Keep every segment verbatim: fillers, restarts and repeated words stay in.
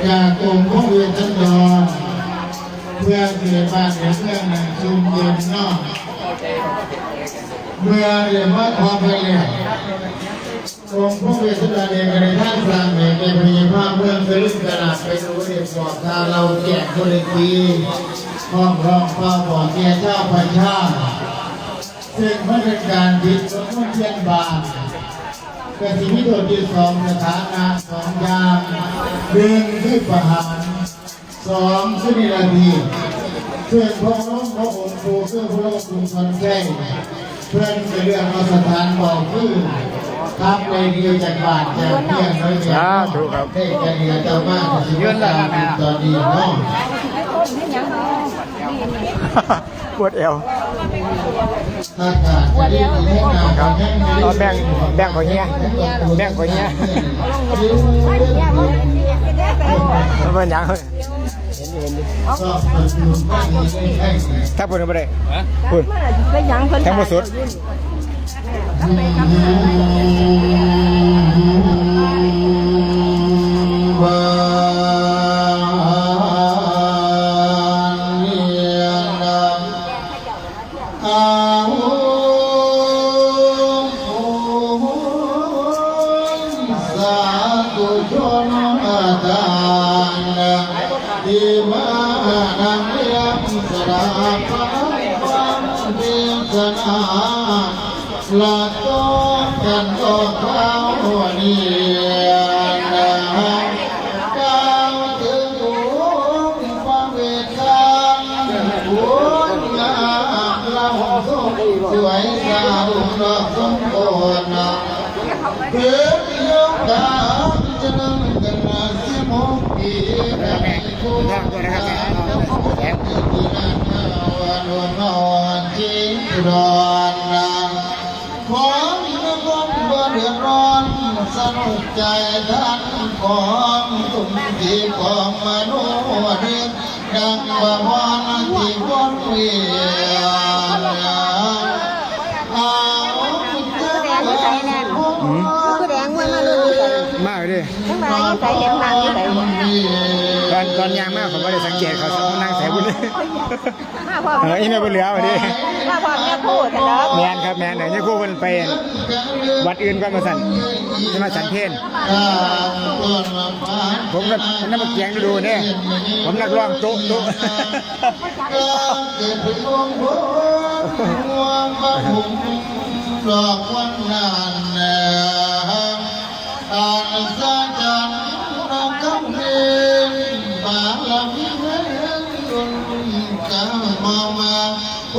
จากองค์พระเวสสันดร เพื่อเกิดบ้านเกิดเมืองให้ชุ่มเย็นเนาะ เมื่อเรียกว่าขอไปแล้ว องค์พระเวสสันดรเองก็ได้ท่านสร้างแห่งในพระยาภาพเมืองกะลึกกะลาดไปดูเรียกบอกทางเราแจกบริตีห้องร้องเป้าบอกแก่เจ้าพระเจ้า ซึ่งมันเป็นการผิดสมมติเทียนบาป กสิมีโทษอยู่สองสถานะสองอย่าง หนึ่งคือประหาร สองคือนิรดี ซึ่งพระองค์พระองค์ครูคือพระองค์ครูสอนแจ้ง เพื่อนจะเลือกเอาสถานบอกคือทับในเดียวจากบาทจากเพียงน้อยเดียว สาธุครับ ได้แก่เดียวเจ้ามากกสิมีตอนนี้เนาะ ปวดเอว ครับ เอาแบ่ง แบ่งขอเฮีย แบ่งขอเฮีย มันเป็นหยัง ถ้าพูดไม่ได้ พูด ไปหยังเพิ่น ทั้งหมดสุด อาหุสาธุชนทานที่มานั่งเรียนสดับฟังเทศนา ละต้องกันก็เข้าเรียนนะ กล่าวถึงองค์พระเวทท่านคุณงามเราสวยสาวดอกสมบูรณ์นะ เกิดยกการเจริญกันมาสิบหกปี แม่คุณงามที่นั่นวันนอนจิตรอนนะ ขอให้นครบ่เดือดร้อน สนุกใจท่านของตุ่มที่ของมโนเดชดังประพรที่วนเวียน เอา แดงมันมาเลย มาเลยดิ ทั้งหลายยังใส่เห็นนางอยู่ใส่ ตอนตอนยางมากผมก็เลยสังเกตเขานั่งใส่บุญเลย มาพร้อม เอออีแม่บุญเหลือวันนี้ มาพร้อมเนี่ยพูดกันแล้ว แมนครับแมนเดี๋ยวจะคู่มันไปวัดอื่นก็มาสั่นจะมาสั่นเพลนผมก็นั่งมาเกียงดูเนี่ยผมนักร้องโต๊ะโต๊ะ เกิดเป็นวงบนห่วงพระผมดอกวันนั้นแหละอันสะจันทร์นักคำเรียนบารมีเวรุนกามามาค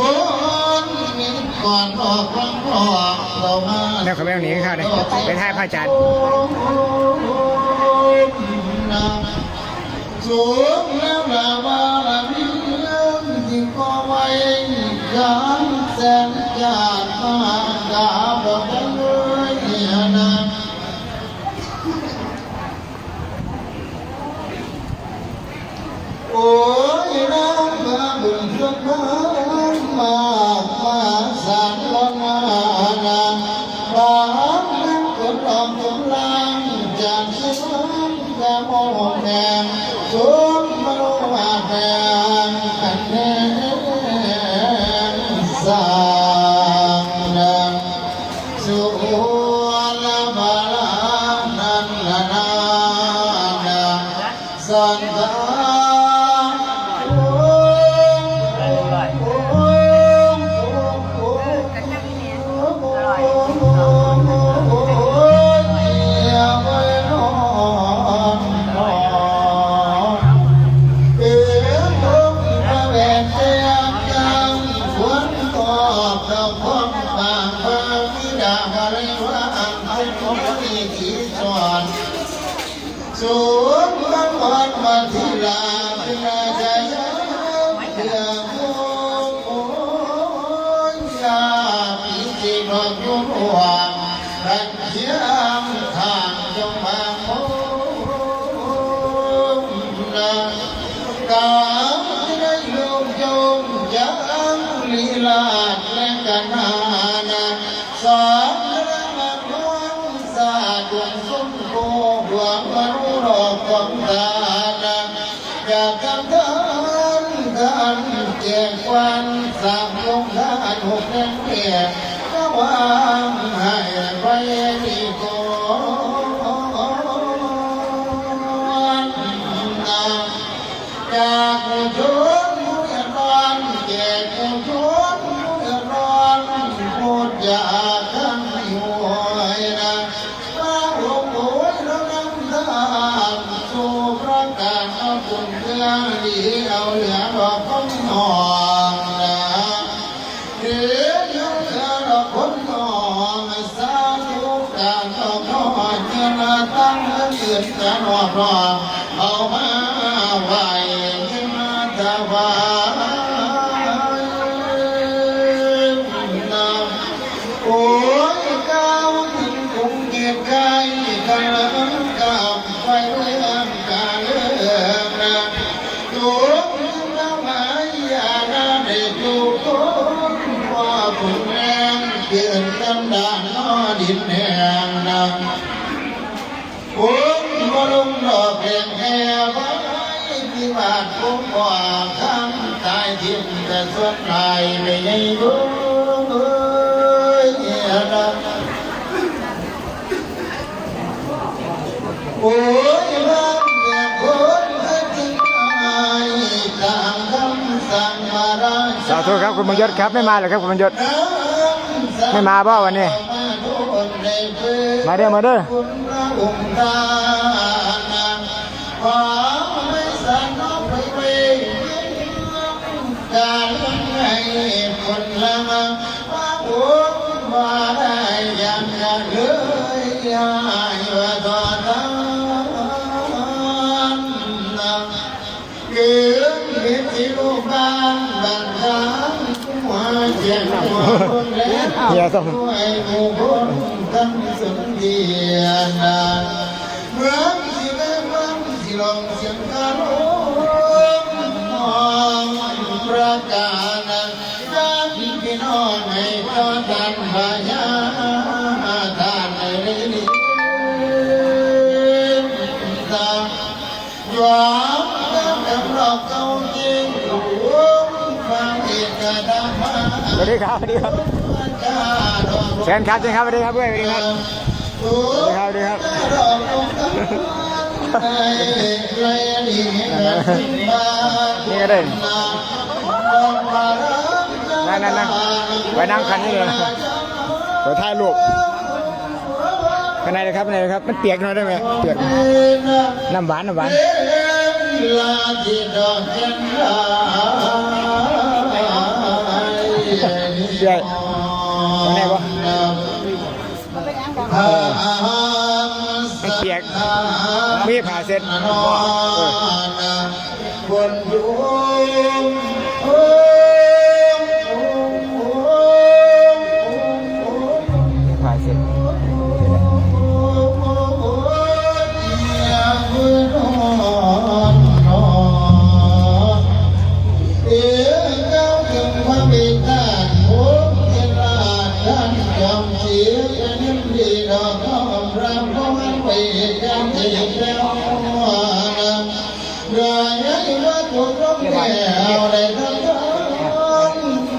นมีก่อนออกพร้อมออกเรามา แล้วเขาแม่งหนีข้าวเนี่ยไปท่ายพระอาจารย์ สูงแล้วลาวาละมีเรื่องที่ก็ไว้ยามแสนจากมากาบอกเลยนะ โอ้ยนางมาบุญสุดมากมาสารลงมานาบางนั้นกดออกกำลังจากสวรรค์กระโมแมงสมมาแมงกันแน่สร้างนางสุวรรณบาลานันทนานา สันตา สูงบังอ่อนมาทีหลังนาจะยังเพื่อผู้ยาปีที่นอนอยู่ห่วงรันเทียมทางจงมาพบนะกาที่ได้ลงยงจังลีลาดและกันนานะ สองพระนางสาดวงสุนโกหวงมนุรอกของตา อยากกำทานการแจกวันสามลงทานหกแห่งแก่ระวังให้ไปดีก่อน จากผู้ชนผู้เดือดร้อนแก่ผู้ชนผู้เดือดร้อน โปรดอย่ากันอยู่ไว้นะ มาโอ้ยเรานำทานสู่ประการเอาบุญเพื่อดีเอาเหลือดอกของน้องนะ เดี๋ยวเธอดอกคนน้องสาธุการดอกน้องเงินตั้งเงินจะนอกรอเอามาไหวมาถวายนะ โอ้ยก้าวถึงกรุงเทพไกลกันกับไปเรื่องการเรื่องนะ ทุกข์ทั้งหลายอย่าได้ทุกข์ทน ว่าฝนแรงเกินกันดานนอดินแห้งนะฝนบ่ลงดอกแดงแห่ไว้ที่บาทผมว่าคำตายทิ่มจะสวดลายไม่ใช่เบิ่งเอ้ยนะ โอ้ยว่าแบบคนจริงไอ้ตามคำสั่งมาราชา สาธุครับคุณบุญยศครับ ไม่มาเหรอครับคุณบุญยศ ไม่มาบ่วันนี้ มาเด้อ มาเด้อ คุณพระองค์ท่านขอไม่สั่นเอาไปเวรการให้คนละมา ว่าโอ้ว่าได้อย่างนั้นเลยยายว่าต่อท่านเกิดเป็นที่ลูกบ้านบางครั้งหัวเจ็บหัวคนแล้ว เฮียต้อง ด้วยหมู่คนทั้งสุนเดียนะ เมืองสิเมืองสิลองเสียงกะโลมมองประกาศนะบ้านพี่น้องให้ต่อท่านพญาท่านในเรื่องนี้ตามยอมกับรอบเก่าจริงหลวงฟังเอกธรรม สวัสดีครับ สวัสดีครับ เชิญครับ เชิญครับ สวัสดีครับเพื่อน สวัสดีครับ สวัสดีครับ สวัสดีครับ นี่ก็ได้ นั่นนั่นนั่น ไปนั่งคันนี้เลย ไปถ่ายรูป ข้างในเลยครับ ข้างในเลยครับ มันเปียกหน่อยได้ไหม เปียก น้ำหวาน น้ำหวาน เปียก ข้างในปะ มันเปียก มีผ้าเช็ด คนอยู่ ผ้าเช็ด เอ่ยก้าวถึงพระบิดาโขงเทราชท่านจอมศรีจะยินดีดอกน้อมรับพระมันไปกันเถิดแล้วนะ โดยให้ว่าถูกลงแล้วได้ทั้งทั้ง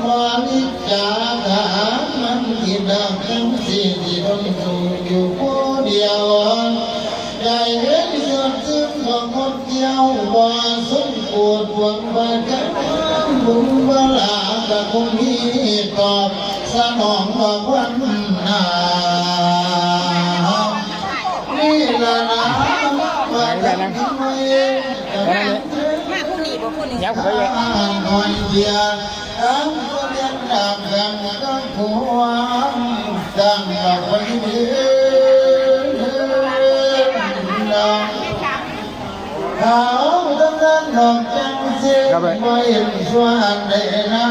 บริจาคทหารมันที่ดังทั้งสี่ที่ทนสูงอยู่ผู้เดียว ได้เห็นส่วนซึ่งของคนเดียวบ่สมโปรดหวังประจักษ์บุญบารากะคงมีตอบสนองว่าวันหน้า นี่ละนะว่าจะทำไม มาผู้นี้บ่ผู้นี้ ยับเข้าไปเลย หน่อยเดียวทั้งคนยังดังกันก็ควรดังกับคนนี้ เขาทั้งนั้นดอกจังเสียง ครับผม บ่เห็นส่วนใดนะ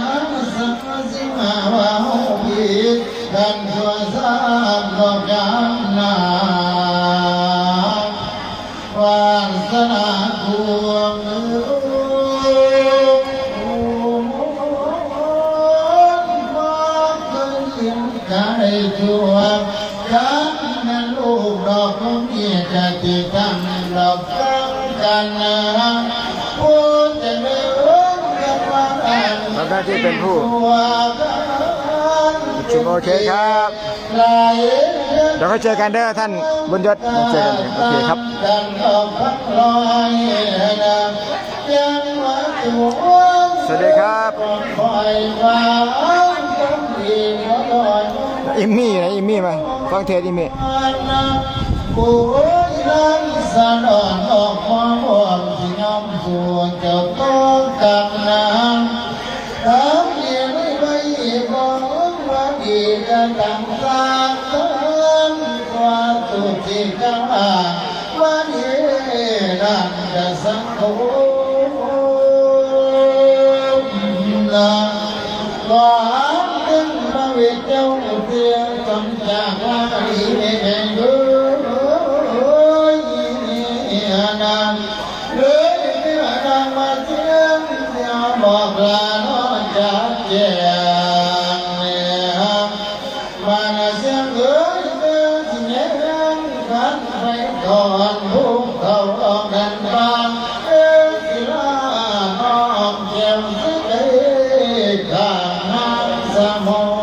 สังสิมาว่าเฮาผิดกันชั่วสามดอกยามหน้า วาสนาควงมาเกินกายชั่ว กันนั้นลูกดอกของเมียจะติดตั้งดอกตั้งกันนะ ที่เป็นผู้ประชุม โอเคครับ เดี๋ยวค่อยเจอกันเด้อท่านบุญยศ เจอกัน โอเคครับ สวัสดีครับ อิมมี่นะ อิมมี่มา ฟังเทศน์อิมมี่ โอ้ย นางสนอนออกมาบอกสิยอมสู่เจ้าต้องกลับนาง ทั้งเดียวไม่ไหวบอกว่าดีจะตั้งสร้างเพิ่มกว่าสุดที่กล้า วันนี้นั่นจะสังคมนะ หวังถึงพระเวทเจ้าเตียงสมจากว่าดีแห่งเอ้ยนาง เลยเมื่อนางมาเที่ยงเดียวบอกลาน้องจากแจงเนี่ย มานาเสียงเอ้ยเดินเสียงขันไปก่อนผู้เขาออกนั้นบางเอ้ยสิลาน้องแก้วสิได้ข้างนางสมอน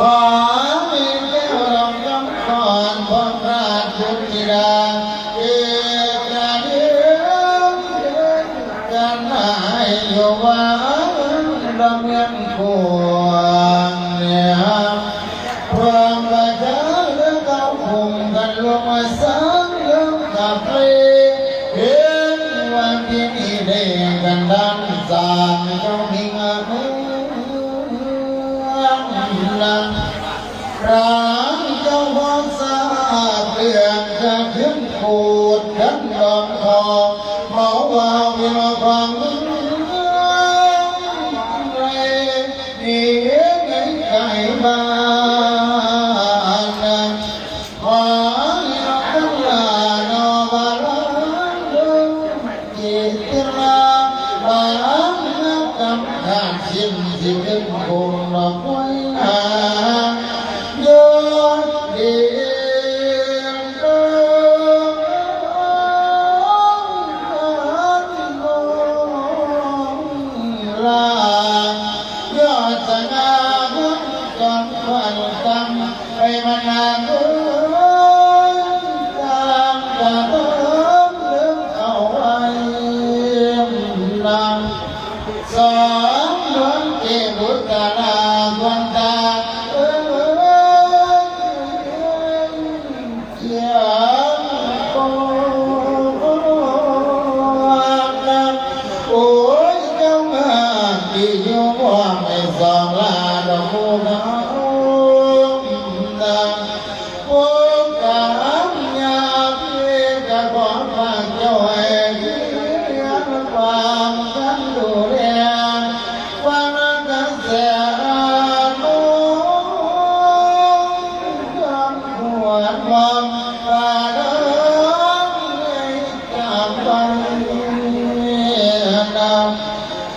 ขอให้แก้วรองคำก่อนพระราชบุตรีดาเอกาเดียนกันให้อยู่วังดำเนินพวงเนี่ย พวงประชาเลือกเอาคุมกันลงมาสร้างเรื่องกับเพลงเห็นวันที่นี่เด้งกันด้านสางเจ้ามีงาม พระเจ้าพอทราบเรื่องจะขึ้นโกดกันดอนทองเมาว่าวิลฟังในนี้ในไก่บ้าน ขอให้เราทั้งหลายนอบาลานเดินจิตติลาบาลานกำขาดสิ้นสิขึ้นคงดอกไม้หายอดเดียงเดินลา ยอดสง่าบุญจอมพันตั้งไปมานานเอ้ยตามกระทำเรื่องเอาไว้นำสองดวงเกบุตรลาดวงตาเอ้ย เสียงโกนโอ้ยเจ้างามที่อยู่บ่ให้สองลาดอกบัวขาวนะ ผู้กำยาเพียงกะขอฝากเจ้าให้เรียนความกันดูแล ฟังกระแสลม ย้อนหวนมองตาเดินในตามไปนำ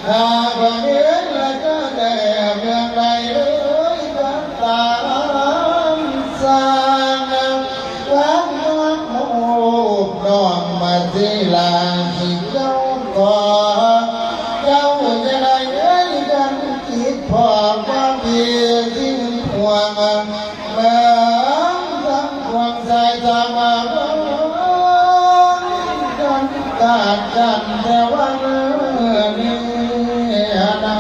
หากว่าเห็นแล้วจะได้เมืองใดเลยก็ตามสร้างนำ วันน้ำมูกน้องมาสิลาสิเจ้าขอ เจ้าจะได้เห็นกันจิตพอความดีสิ้นห่วง เมืองทั้งปวงใจสามัคคีกันขาดกันแต่วันนี้นะ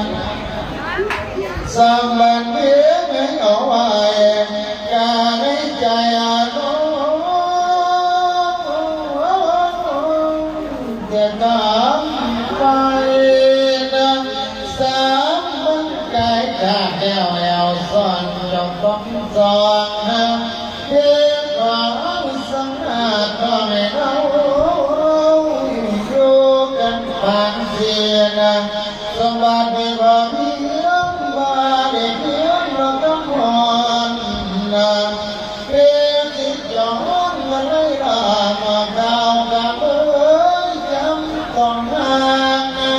สร้างบ้านเมืองให้เอาไว้ กาในใจอาโนจะกำไปนะ สามมันกายขาดแล้วแอวซ่อนจงต้องซ่อนนะ เพียงขอสังหารต้องให้เราอยู่กันปานเสียนะ สมบัติไม่พอเพียงบาได้เพียงเราต้องหอนนะ เพียงสิจอนมาได้ลามาดาวกันเอ้ยจำต้องห่างนะ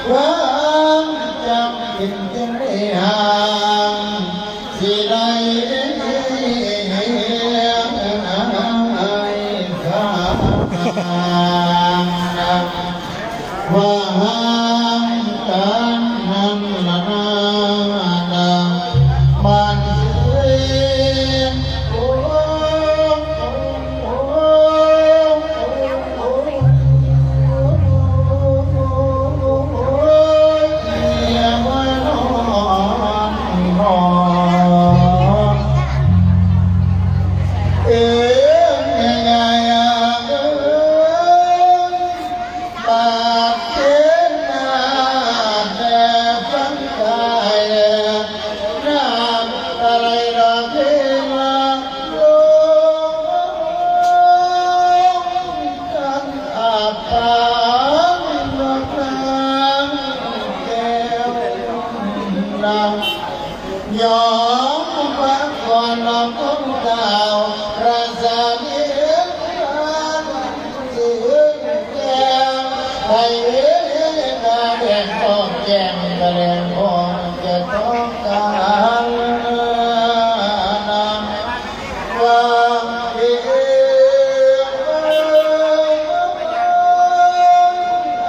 ความจำเป็นจึงได้ห่าง สิได้ข้าง ว่าห่างกันนั้นละนามันเสีย ยอมพระกรของเจ้าพระสารีบุตรเสียงแก้ว ให้เวลาแดงออกแจ้งแสดงออกแก่ต้องการ ว่าเอง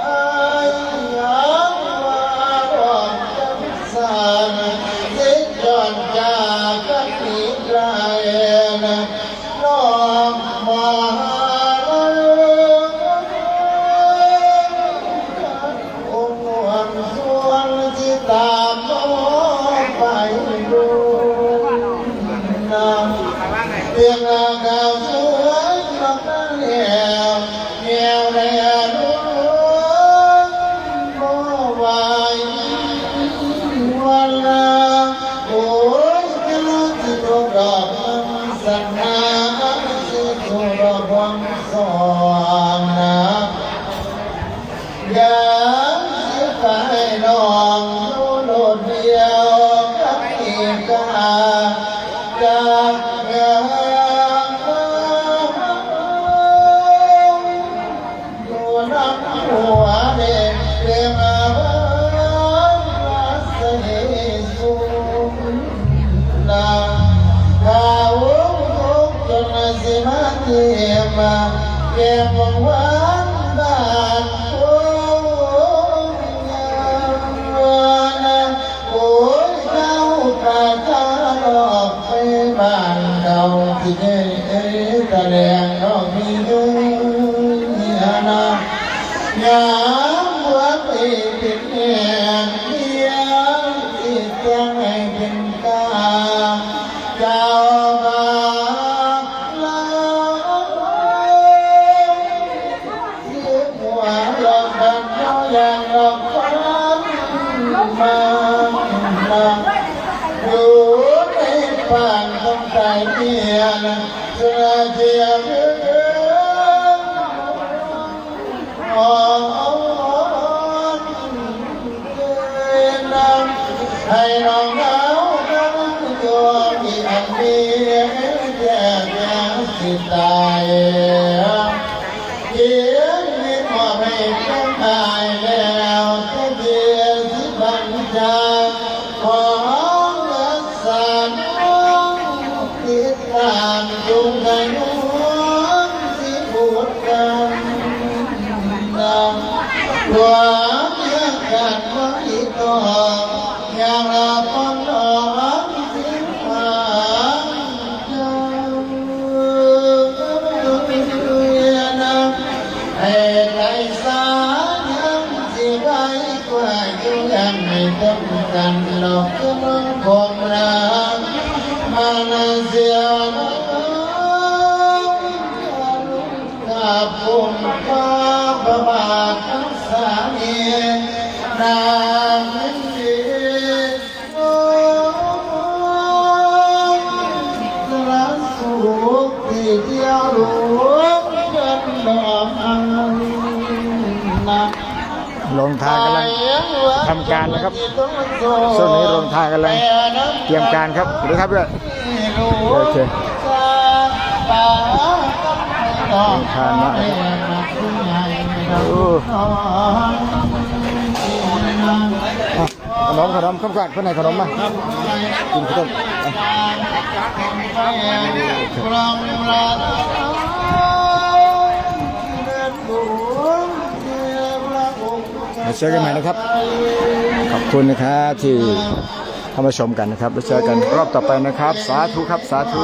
อายยังว่าดอกจันทร์สานสิจรจากกันอีกไกลนะ น้อมมาหาลัย องค์อันสวงสิตามน้องไปดูนะ เพียงดาวสวยมาแล้ว แนวแลรู้บ่ไหววันละ โอ้ย แม่นสิโดนดอกมันสันนา สิโดนดอกบังสองนะ อยากสิไปน้องอยู่โลดเดียวกับอีกา จากเมืองอยู่นำหัวเด็กเรียกมาว่าสนิทสุด ลาข้าองค์ทุกข์จนสิมาเทียมมาแก่ของหวานบ้านโอ้ยนะ โอ้ยเจ้าประชาดอกไปบ้านเก่าที่ได้แสดงดอกมีเยอะนะ ยามหัวไปเป็นแห่งเดียวที่จะให้เป็นกาเจ้าบาปลาที่หัวหลอกกันเพราะอย่างหลอกฟันมาอยู่ในปานของใจเมียนะ เชื่อเทียบเอื้อม ให้น้องเอาทั้งตัวมีอันมีแก่แก่สิตาย เขียนมีมอบให้เพียงอายแล้วจะเดียสิบัญชา ของกษัตริย์ติดตามจุงกระยุงสิบูดกัน ตัวเมียกันว่าอีกต่อ อย่างละปองน้องสิหาเจ้า ให้ไกลสายังสิได้กว่าอยู่ยังไม่ต้องกันหรอกจะต้องคงรักมานาเสีย กับองค์พระบาททั้งสามเองนางนี้ พระสุขที่เที่ยวหลวงกันดอกอันนะ โรงทานกำลังทำการนะครับ ช่วงนี้โรงทานกำลังเตรียมการครับ สวัสดีครับเพื่อน โอเค โรงทานมาแล้วครับ โอ้ ขนม ขนม คำกาดเพื่อนให้ขนมมา กินข้าวต้ม อ่ะ พระองค์ มาเจอกันใหม่นะครับ ขอบคุณนะครับที่เข้ามาชมกันนะครับ แล้วเจอกันรอบต่อไปนะครับ สาธุครับ สาธุ